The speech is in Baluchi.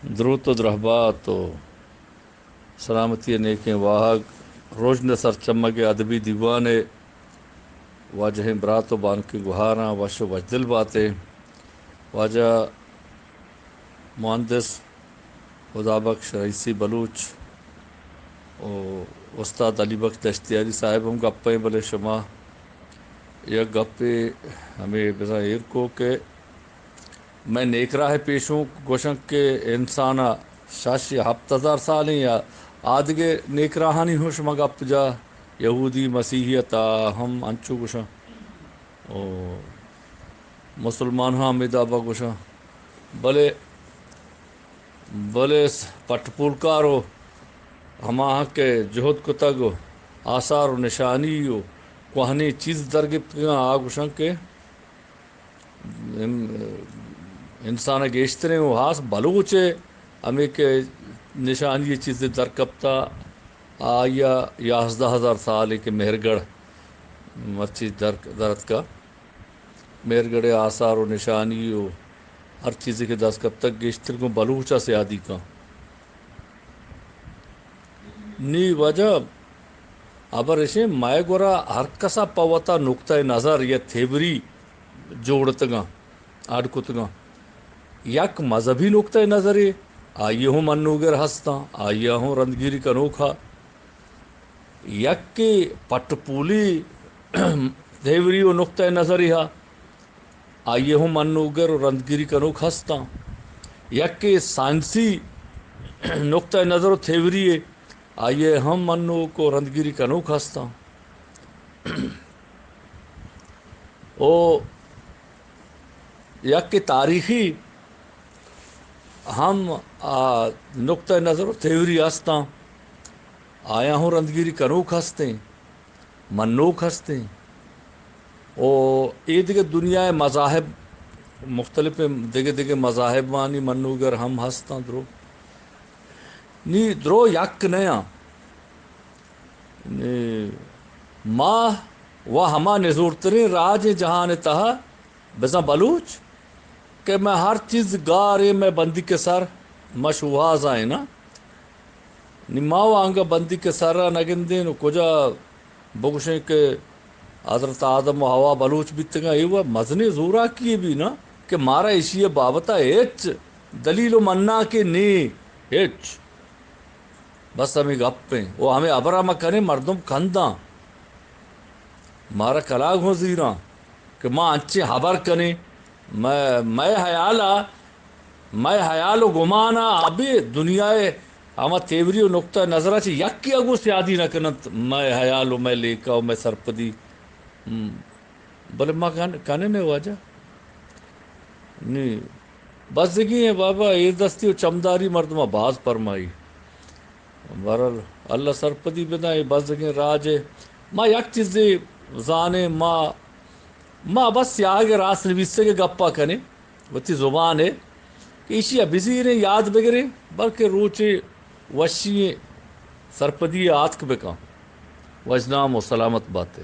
دروت و درہبات و سلامتی ءِ نیکیں واہگ، رژن ءِ سرچمگ ءِ ادبی دیوان ءِ واجہیں برات و بانکیں گہاراں وش و وشدل بات ئے۔ واجہ مہندس ہدا بخش رئیسی بلوچ و استاد علی بخش دشتیاری صاحب ہم گپ ایں، بلے شما یک گپے ہمے بزاں ایر کو کہ مئے نیکراہ ءِ پیشونک گوشنت کہ انسان ءَ شش یا ہپت ہزار سالیں، یا آدگہ نیکراہانی ہم شما گپ جا، یہودی، مسیحیت ءَ ہم انچو گوشاں، او مسلمان ہم ہمے دابا گوشاں، بلے، بلے پٹ پولکار و ہماہاں کہ جہد کتگ و آثار و نشانی و کوہنیں چیز درگپتگاں، آ گوشاں کہ ان-، انسان ءِ گیشتریں و ہاس بلوچ ءِ ہمے کہ نشانی ءِ چیزے در کپتا، آئی ءَ یازدہ ہزار سالے کہ مہرگڑھ مرچی در، در اتکا۔ مہرگڑھ ءِ آثار و نشانی و ہر چیزے کہ دست کپتگ، گیشتر گوں بلوچ ءَ سیادی کن۔ نی واجہ ہبر اش ایں، مئے گورا ہر کس ءَ پہ وتا نقطہ نظر یا تھیوری جوڑتگاں، اڈ کتگاں۔ یک مذہبی نقطہ نظرے، آئی ءَ ہوں منوگر ہستاں، آئی ءَ ہوں رندگیری کنوک ہا۔ یکے پٹ پولی تھیوری و نقطہ نظرے ہا، آئی ءَ ہم منوگر و رندگیری کنوک ہستاں۔ یکے سائنسی نقطہ نظر و تھیوری ءَ، آئی ءَ ہم منوک و رندگیری کنوک ہستاں۔ او یکے تاریخی ہم، آ، نقطہ نظر و تھیوری ہستاں، آیاں ہم رندگیری کنوک ہستیں۔ منوک ہستیں۔ و اے دگہ دنیا ءِ مذاہب، مختلف دگہ دگہ مذاہبانی منوگر ہم ہستاں درو۔ نی درو یک نیاں۔ نی ما و ہما نزورتریں راج جہان ءِ تہا بزاں بلوچ کہ مئے ہر چیز گار ایں، مئے بندیک ءِ سر، ما شوہاز ایں نا۔ نی ما و انگہ بندیک ءِ سر ءَ نہ گندیں و کجا بگوشیں کہ حضرت آدم و حوا بلوچ بیتگاں، اے و مزنیں زوراکی یے بی نا کہ مارا ایشی ءِ بابت ءَ ہچ دلیل و مناکے نی، ہچ۔ بس ہمے گپ ایں۔ و ہمے ہبر ءَ ما کنیں، مردم کنداں۔ مارا کلاگ ہوں زیراں کہ ما انچیں ہبر کنیں۔ مئے، مئے ہیال ءَ، مئے ہیال و گمان ءَ ابی دنیا ءِ ہما تیوری و نقطہ نظر ءَ چہ یکے ءَ گوں سیادی نہ کننت، مئے ہیال و مئے لیکہ و مئے سرپدی۔ ہم۔ بلے ما کن-، کنیں واجہ۔ نی، بزگی ایں بابا، ایردستی و چمداری مردم ءَ باز پرمائی۔ بہرحال، اللہ سرپدی بداں، اے بزگیں راج ءَ۔ ما یک چیزے زانیں، ما، ما بس سیاہگ ءِ راست نویسگ ءِ گپ ءَ کنیں، وتی زبان ءَ، کہ ایشی ءَ بزیریں، یاد بگریں، بلکہ روچے وشی سرپدی ءَ آتک بکن۔ وژنام و سلامت باتے۔